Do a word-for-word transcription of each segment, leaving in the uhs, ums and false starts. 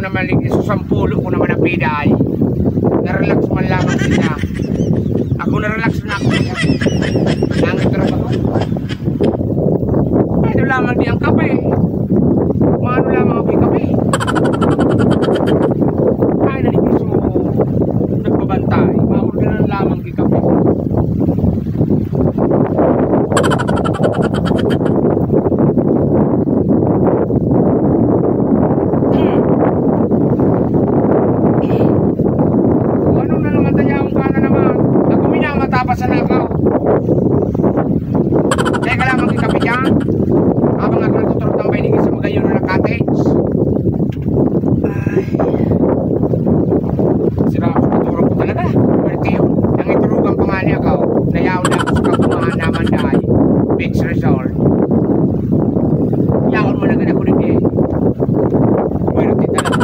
Malig sa sampulo ko naman ang pida ay. Na-relax man lamang sila. Ako na-relax na ako. Nang trabaho. Ano lamang di ang kape? Maano lamang ang kape? Ay, naligiso. Nagbabantay. Maorganan lamang ang kape. Ano na naman tayo? Ang ka na naman. Ako minamata pa sa nakaw. Teka lang, magkikape dyan. Habang ako nagtuturog ng bahay sa magayon na cottage. Ay. Sira ako sa katulog ko talaga. Pwerte yun. Ang iturugan pa nga niya ako, nayaw na ako sa kabumaan naman dahil beach resort. Yaon mo na gani ako dito eh. Pwerte talaga.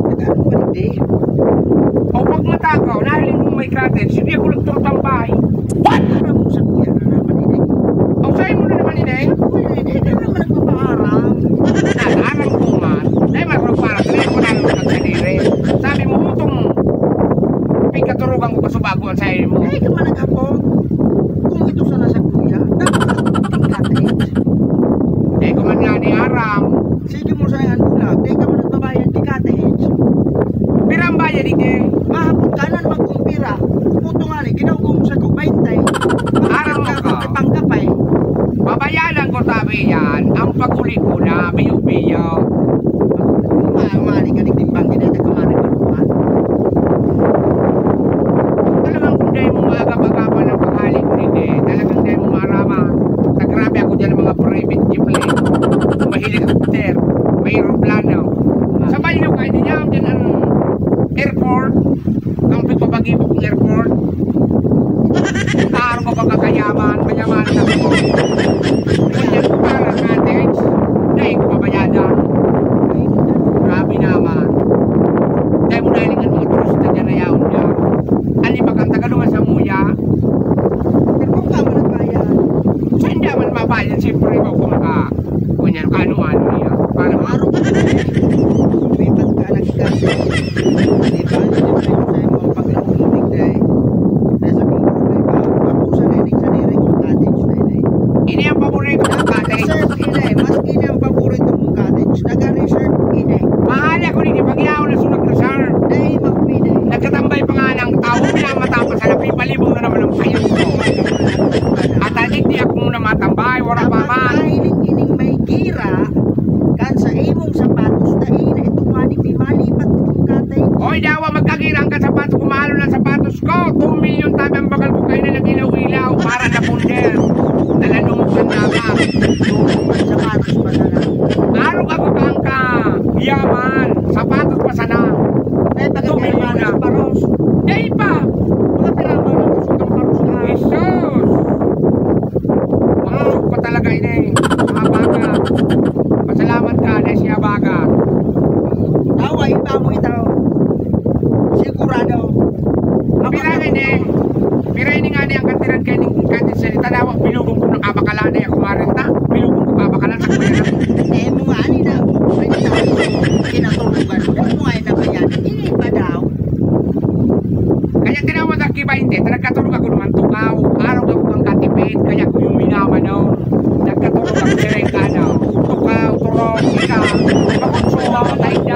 Nagano ka dito eh? O pag matakaw, nahiling mo may cottage, hindi ako nagturtambay. What? Ano mo sa kuya na naman ini? O sa'yo mo na naman ini? Sa kuya, hindi, hindi naman nagpapaaram. Nag-aram ko man. Dahil may para sa ko na nung nagsadiri. Sabi mo, utong pigkaturugan ko kasubago ang sa'yo mo. Ay, ka man naghapon. Kung ito sana sa kuya, dapat sa kuya, cottage. Di ko man nga ni aram. Sige mo sa yan, ulag. Di ka man nagbabayad di cottage. Pirang bayad, ike? Mahapon ka na magkumpira. Puto nga ni, ginawag mo sa ko, baintay. Aram mo ka. Pangkapay. Babayadan ko tabi yan. Ang pag-uli ko na, biyo-biyo. Mali ka, di timbang, di na ito kamali pa naman. Talagang kung dahil mo maagap-agapan ang paghali ko, hindi. Talagang dahil mo marama. Sa grabe ako dyan ng mga private jet plane. May helicopter, may aeroplano. Sa banyo ka, hindi niya dyan ang airport. Ang pagpapag-ibog ng airport. Taro ka pagkakayaman, mayaman na ako. Ngunyan ko para sa cottage, dahil ko mabayadan. Grabe naman. Dahil mo nahiling ang mga turista dyan na yaon dyan. Alibag ang taga naman sa muya. Pero kung ka man nagbayad. So, hindi naman mabayad, siyempre, kung ka, ngunyan, kano-ano niya. Para Araw ko na eh. Lumipat ka, nagkasya. Di ba? Hindi mo sa'yo, sa'yo mo ang pagkakulitig na eh. Nasa kong problema. Ako sa linig sa liring kong cottage na yun eh. Ini ang paborito kong cottage. Nag-reserve ini eh. Mas ini ang paborito kong cottage. Nag-reserve ini eh. Mahal ako nini, pag yaon na sunod reserve. Dahil magpili. Nagkatambay pa nga ng tao, pinamatapas na napipalibong na naman ang payo ko. At adik di ako muna matambay, wala pa man. Dapat mahiling ining may gira, kan sa imong sapatos na ina, itong mani, pimalipat itong katay. Oy, dawa, magkagira ang kasapatos ko, mahal na sapatos ko. Two million tabi ang bakal ko, kayo na nag-ilaw-ilaw, para na punder. Nalanumog ang dapat. Sapatos pa na lang. Arog ako kang ka, yaman, sapatos pa sana. Ay, taga Two million na. Paros. Day pa. Mga tiraman ang gusto ng paros na. Jesus! Wow, pa talaga ini. Habagat. Pasalamat ka, na siya habagat. Tawa, iba mo ito. Sigurado. Pira nga ini? Pira ini nga ni ang katiran kay ning kati sa tanawa, bilugong ko nakabakala na ako marenta. Bilugong ko kabakala sa kuya na. Eh, mo nga, ani na, may tao, kinaturugan mo. Mo nga, ina ba yan? Ini ba daw? Kaya tinawag ang kibainte, ta nagkaturog ako naman tukaw. Araw ako ang katipid, kaya ko yung minamanon. Nagkaturog ako sa rengkano. Tukaw, turog, ika, makonsumo, like,